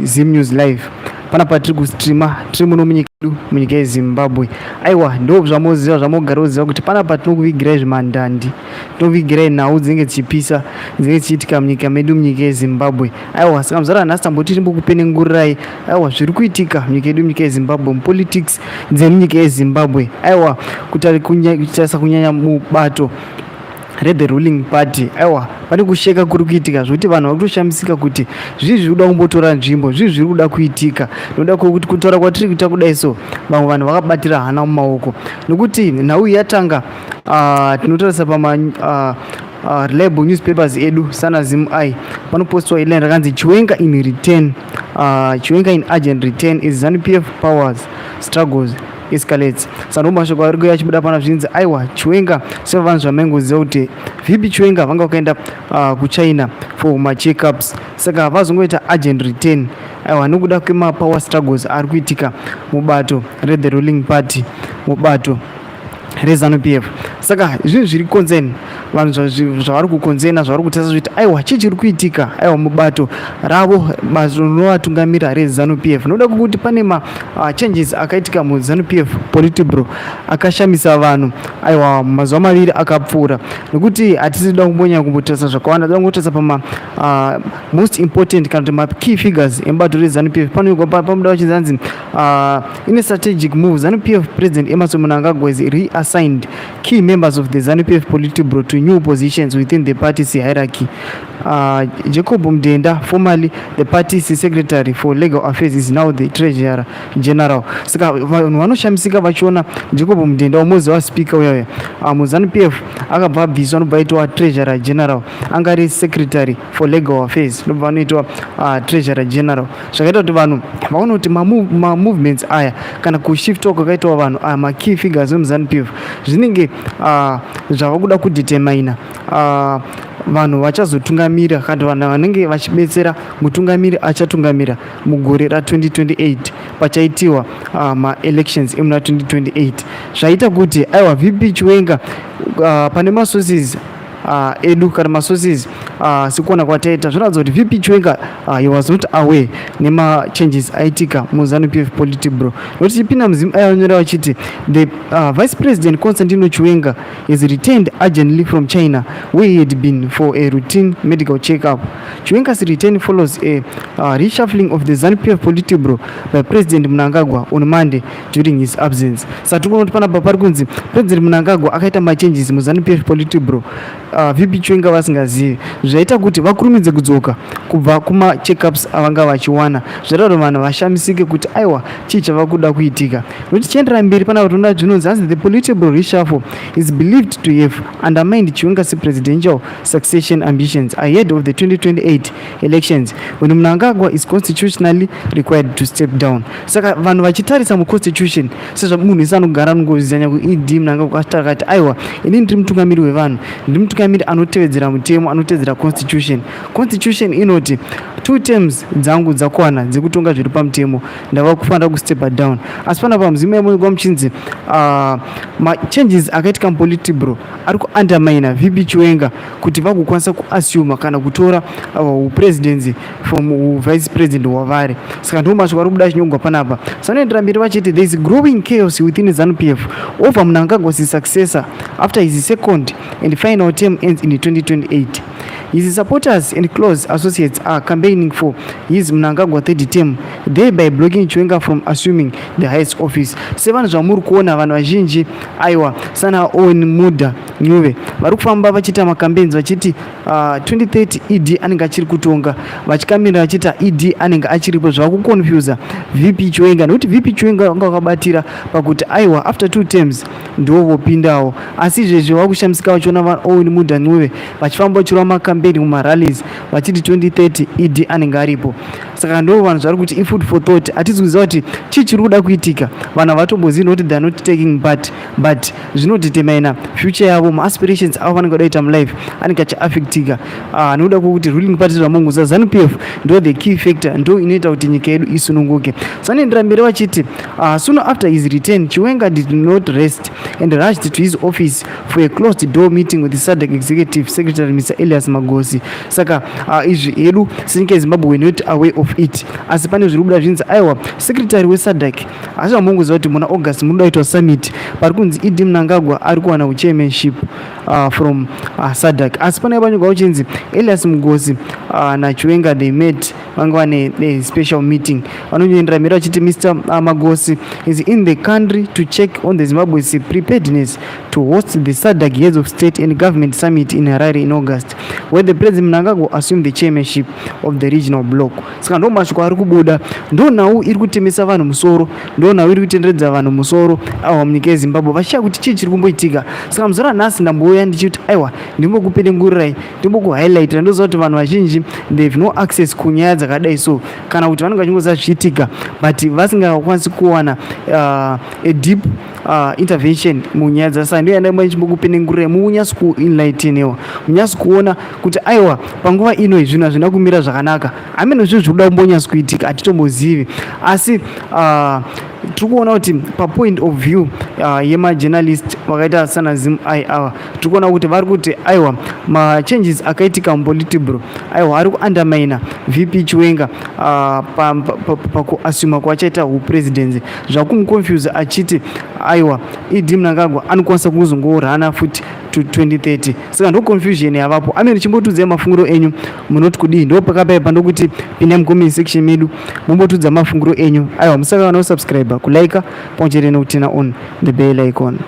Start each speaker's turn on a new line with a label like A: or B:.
A: Zim News Live. Panapa tiri kustreama tiri muno munyika yedu, munyika yeZimbabwe. Aiwa, ndo zvamoziva, zvamogara kuziva kuti panapa tinokuvigirai zvimandandi, tinokuvigirai nhau dzinenge dzichipisa, dzinenge dzichiitika munyika medu, munyika yeZimbabwe. Aiwa, saka muzara nhasi tamboti timbokupenengurirai, aiwa, zviri kuitika munyika yedu, munyika yeZimbabwe, mupolitics dzemunyika yeZimbabwe. Aiwa, kutarisa kunyanya mubato rethe ruling party, aiwa, pane kusheka kuri kuitika zvokuti vanhu vari kutoshamisika kuti zvii zviri kuda kumbotora nzvimbo, zvii zviri kuda kuitika, nokuda kwekuti kutaura kwatiri kuita kudai so, vamwe vanhu vakabatira hana mumaoko, nokuti nhau iyi yatanga. Tinotarisa pama reliable newspapers edu sana ZimEye, panopostwa iline rakanzi "Chiwenga in return, Chiwenga in urgent return as ZANU PF power struggles escalates". Saka ndo mashoko ari kuuya achibuda pana, zvinzi aiwa, Chiwenga, sevanhu zvamaingoziva kuti VP Chiwenga vanga vakaenda kuChina for macheckups, saka vazongoita urgent return, aiwa, nokuda kwemapower struggles ari kuitika mubato rethe ruling party, mubato reZANU PF. Saka zvinhu zviri concern vanhu, zvavari kukonzena, zvavari kutarisa zviti aiwa, chii chiri kuitika, aiwa, mubato ravo, bato rinovatungamira reZANU PF, nokuda kwekuti pane machanges akaitika muZANU PF politburo akashamisa vanhu, aiwa, mazuva 2 akapfuura. Nekuti hatisi kuda kumbonyanya kumbotarisa zvakawanda, toda kungotarisa pama most important kana kuti makey figures emubato reZANU PF. Panomuda vachinzi in a strategic move, ZANU PF President Emmerson Mnangagwa has reassigned key members of the ZANU PF politburo to new positions within the party's hierarchy. Jacob Mudenda, formerly the party's secretary for legal affairs, is now the treasurer general. Saka vanhu vanoshamisika vachiona Jacob Mudenda, wamoziva, speaker uyauya muZANU PF, akabva abviswa, anobva aitwa treasurer general. Anga ari secretary for legal affairs, ndobva anoitwa treasurer general. Zvakaita kuti vanhu vaone kuti mamovements aya kana kushiftwa kwakaitwa vanhu aya, makey figures vemuZANU PF, zvinenge zvava kuda kudetermina vanhu vachazotungamira kana vanhu vanenge vachibetsera mutungamiri achatungamira mugore ra2028 pachaitiwa maelections emuna 2028. Zvaita kuti aiwa, VP Chiwenga, pane masources edu kana masources sekuona kwataita, zvinoratidza kuti VP Chiwenga, he was not aware nemachanges aitika muZANU PF politburo, nokuti chipinda muzimu ayanyora vachiti the Vice President Constantino Chiwenga has returned urgently from China, where he had been for a routine medical checkup. Chiwenga's return follows a reshuffling of the ZANU PF politburo by President Mnangagwa on Monday during his absence. Saka tiri kuona kuti panapa pari kunzi President Mnangagwa akaita machanges muZANU PF politburo VP Chiwenga vasingazivi, zvaita kuti vakurumidze kudzoka kubva kumacheckups avanga vachiwana. Zvaita kuti vanhu vashamisike kuti aiwa, chii chava kuda kuitika? Nokuti tichiendera mberi panapa, tinoona zvinonzi hanzi the politburo reshuffle is believed to have undermined Chiwenga's presidential succession ambitions ahead of the 2028 elections, when Mnangagwa is constitutionally required to step down. Saka vanhu vachitarisa muconstitution, sezvo munhu ese anogara anongoziva nyaku ED Mnangagwa achitaura kati aiwa, inini ndiri mutungamiri wevanhu, ndiri mutungamiri anotevedzera mutemo, anotevedzera constitution. Constitution inoti two terms dzangu dzakwana dzekutonga zviri pamutemo, ndava kufanira kustepa down. Asi panapa muzimu yamuigwa muchinzi machanges akaitika mupolitburo ari kuundermina VP Chiwenga kuti vagokwanisa kuassuma kana kutora upresidency from uvice president wavari. Saka ndo mashoko ari kubuda achinyogwa panapa. Sanoendera mberi vachiti there is growing chaos within ZANU PF over Mnangagwa's successor after his second and final term ends in 2028. His supporters and close associates are campaigning for his Mnangagwa third term, thereby blocking Chiwenga from assuming the highest office. Sevanhu zvamuri kuona, vanhu vazhinji, aiwa, sana Owen Mudha Ncube vari kufamba vachiita macampaigns vachiti 2030 ED anenge achiri kutonga, vachikamirira vachiti ED anenge achiripo. Zvava kuconfusa VP Chiwenga, nekuti VP Chiwenga vanga vakabatira pakuti aiwa, after two terms ndiwo vopindawo. Asi izvezvi vakushamisika vachiona vaOwen Mudha Ncube vachifamba vachirova macampaign mumarallies vachiti 2030 ED anenge aripo. Saka ndo vanhu zvari kuti ifull. Food for thought. Hatisi kuziva kuti chii chiri kuda kuitika. Vanhu havatombozivi nokuti they are not taking part, but zvinodetermina future yavo, maaspirations avo vanenge vada kuita mulife anenge achiaffectika nokuda kwokuti ruling party zvamunguza ZANU PF ndo the key factor, ndo inoita kuti nyika yedu isununguke. Sanoendera mberi vachiti, soon after his return, Chiwenga did not rest and rushed to his office for a closed door meeting with the SADC executive secretary, Mr Elias Magosi. Saka izvi hedu senyika yeZimbabwe not aware of it, asi pane zviri kubuda zvinzi aiwa, secretary weSADC, asi vamunguziva kuti muna August munoda kuitwa summit pari kunzi ED Mnangagwa ari kuwana uchairmanship from SADC. Asi pane panyorwa kuchinzi Elias Mugosi naChiwenga, they met, vanga vane special meeting. Vanonyoendera mberi vachiti Mr Magosi is in the country to check on the Zimbabwe's preparedness to host the SADC heads of state and government summit in Harare in August, where the President Mnangagwa assume the chairmanship of the regional bloc. Saka ndo mashoko ari kubuda, ndo nhau iri kutemesa vanhu musoro, ndo nhau iri kutenderedza vanhu musoro awa munyika yeZimbabwe, vachiya kuti chii chiri kumboitika. Saka muzuva ranhasi ndambouya ndichiti aiwa, ndimbokupenengurirai, ndimbokuhighlightira. Ndoziva kuti vanhu vazhinji, they have no access kunyaya dzakadai so, kana kuti vanenge vachingoziva zvichiitika but vasingakwanisi kuwana a deep intervention munyaya dzasa. Ndiyo yandaimba ndichimbokupenengurirai, munyatso kuenlighteniwa, munyatso kuona kuti aiwa, panguva ino zvinhu hazvina kumira zvakanaka. Hameno zvinhu zviri kuda kumbonyatso kuitika, hatitombozivi. Asi tiri kuona kuti papoint of view yemajournalist vakaita sana ZimEye ava, tiri kuona kuti vari kuti aiwa, machanges akaitika mupolitburo aiwa ari kuundermina VP Chiwenga pakuassuma kwachaita upresidency, zvakumuconfuse achiti aiwa, ED Mnangagwa anokwanisa kuzongorana futi to 2030. Saka ndo confusion yavapo. Amene chimbotudzai mafungiro enyu, munoti kudii? Ndo pakapaipa ndokuti pindai mucomment section medu, mumbotudza mafungiro enyu. Aiwa, musakana kusubscribe, kulike, pamwe chete nekuturn on the bell icon.